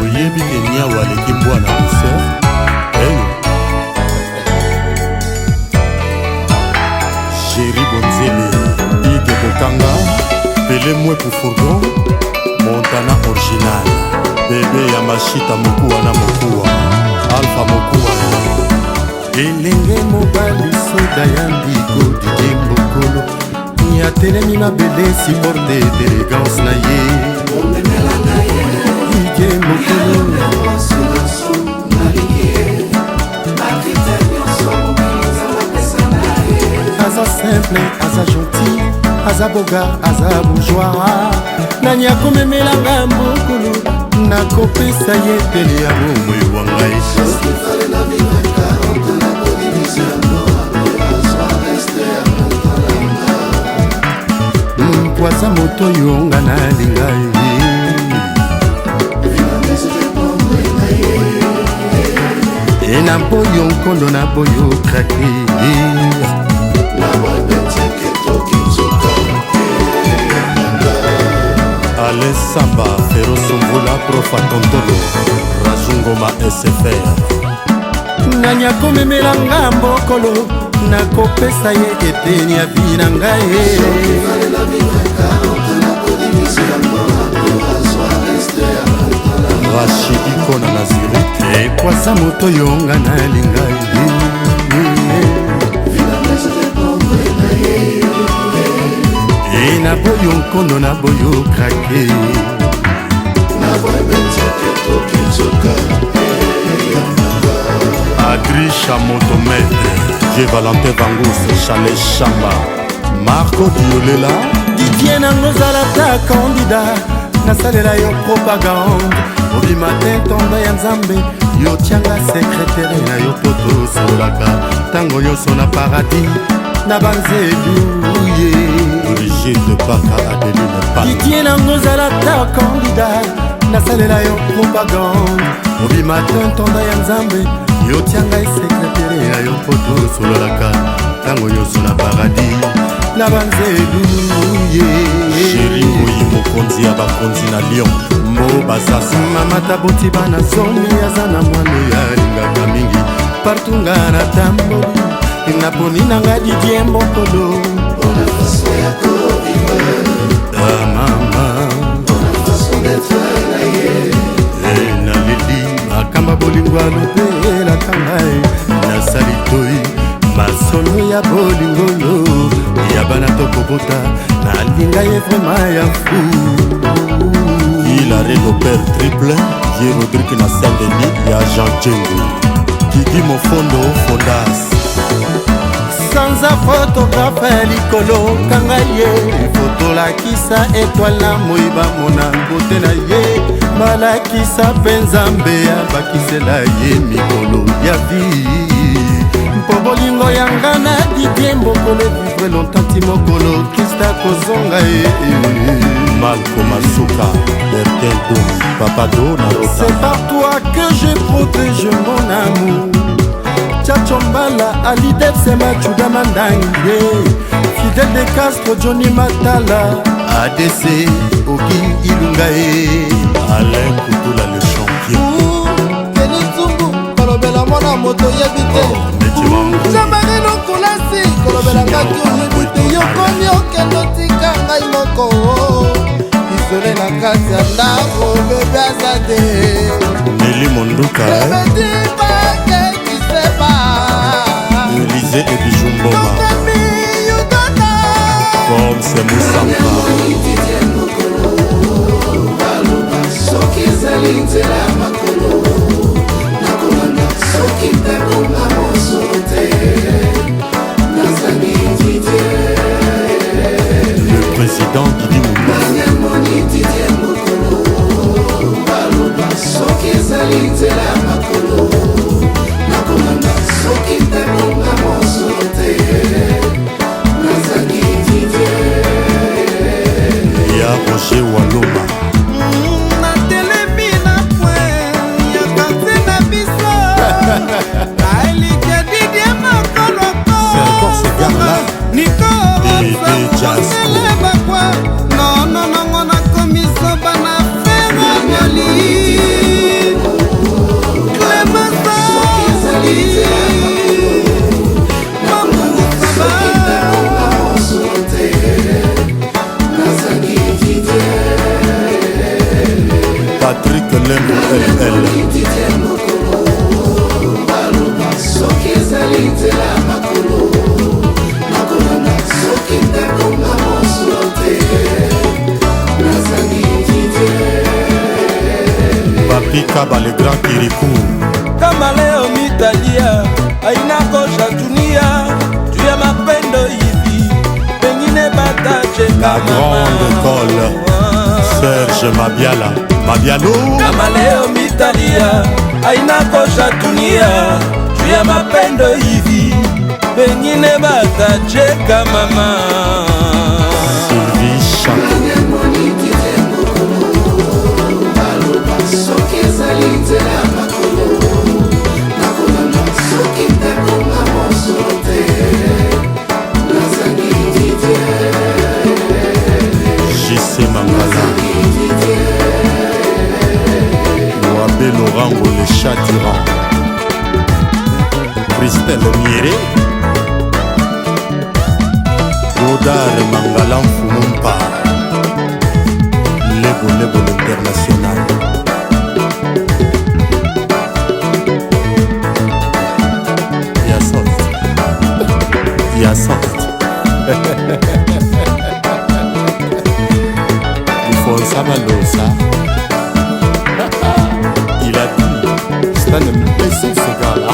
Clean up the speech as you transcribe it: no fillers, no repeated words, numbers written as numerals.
Oyebi ke niawu aleki mbwa na douceur? Eyo. Jerry Bonzele, Ige Bokanga, Pele Mwepu Fourgon, Montana Original, Bebe ya Mashita Mokuwa na Mokuwa, Alpha Mokuwa. Elenge mobali soda ya ndiko Didier Mbokolo atelemi mabele supporte d'élégance na ye Didier Mbokolo. Aza simple, aza gentil, aza boga, aza bourgeois. Nani akomemelanga Mbokolo? Nakopesa ye pene ya bomoi wa ngai. Mpo aza moto oyo nga nalinga ye. E na boyo nkondo na boyo krake. Alain Samba, Ferro Sumvula, Profa Tontolo, Rajungoma SFR. Nani akomemelanga Mbokolo? Nakopesa ye eteni ya vie na ngai. Rachidi Kona na Zurich. Ekwasa moto oyo nga nalinga ye. E na boyo nkondo na boyo krake. Adri Chamotomètre, Dieu Valentin Vangous, Chalet Chamba, Marco Diolela. Didier nango ozala ta candidat, nasalela yo propagande, obima te ntondo ya Nzambe. Yo tianga secrétaire na yo po tosololaka ntango nyonso na paradis na banzelu ye. Brigitte Baka, Adeline Pan. Didier nango ozala ta candidat, nasalela yo propagande, obima te ntondo ya Nzambe. Yo tia ngai secrétaire na yo po tosololaka ntango nyonso na paradis na banzelu ye. Chéri Ngoyi, mokonzi ya bakonzi na Lyon, Mo Bazasa. Mama taboti bana 10, aza na mwana oyo alingaka mingi. Partout nga natamboli, naponi na nga Didier Mbokolo. Ah, mama. Eh, naleli makambo bolingo alobelaka ngai, nasali toi masolo ya bolingo yo ya bana tokobota. Nalinga ye vraiment ya fou. Il a Père Triple, Vieux Rodrigue na Saint-Denis ya Jean Djengo. Kiki Mofondo Fondas. Sanza photographe likolo kanga ye foto, lakisa étoile na moi, bamona bote na ye, balakisa mpe Nzambe abakisela ye mikolo ya vie, mpo bolingo yanga na Didier Mbokolo vivre longtemps ti mokolo Krista kozonga ye. Malko Masuka, Bertin Domi, Papa Do na C'est Rota. Par toi que je protège mon amour. Tchatcho Mbala, Alidep Semachuda Mandangi, Fidèle de Castro, Johnny Matala, ADC, Oki Ilunga e. Alain Koutoula le champion. Keni Nzungu, kolobela mwana moto oyebi te. Métier wangu. Jean-Marie Lukulasi, kolobela ngaki oyebi te. Yokomi okende otika ngai moko isole na kati ya ndako, bebe aza te. Nelly Monduka, eh? Bebetibakekiseba. Élysée et Bijou Mboma. Tokomi Uganda. Comme c'est Moussampa. Soki ezali nzela ya makolo, nakolanda, soki mpe bonga mosolo te, nazangi Didier. Le président Didi Mumba. Nanyamoni Didier Mokolo, baloba soki ezali nzela ya makolo, nakolanda, soki mpe bonga mosolo te, nazangi Didier. Ya Roger Waloma. Natelemi na point ya quartier na biso, naelike Didier Makolo. C'est encore ce gars-là. Niko. Dédé Jasco. Bakwa nononongo nakomi soba na ferangoli. Kaba le grand Kirikou. Kama leo mitalia aina kosha dunia juu ya mapendo hivi, pengine batacheka. La grande école. Serge Mabiala. Mabialo. Kama leo mitalia aina kosha dunia juu ya mapendo hivi, pengine batacheka mama. Sylvie Chateau. Soki ezali nzela ya makolo, nakolanda. Soki mpe konga mosolo te, nazangi Didie. JC Mangala. Wabé Lorango le chat d'Iran. Christelle Miere. Godard Mangala Mfumumpa. Lebo Lebo l'international. Ya soft. Ya soft. Ifonsa Malosa. Il a dit, c'est un imbécile ce gars-là.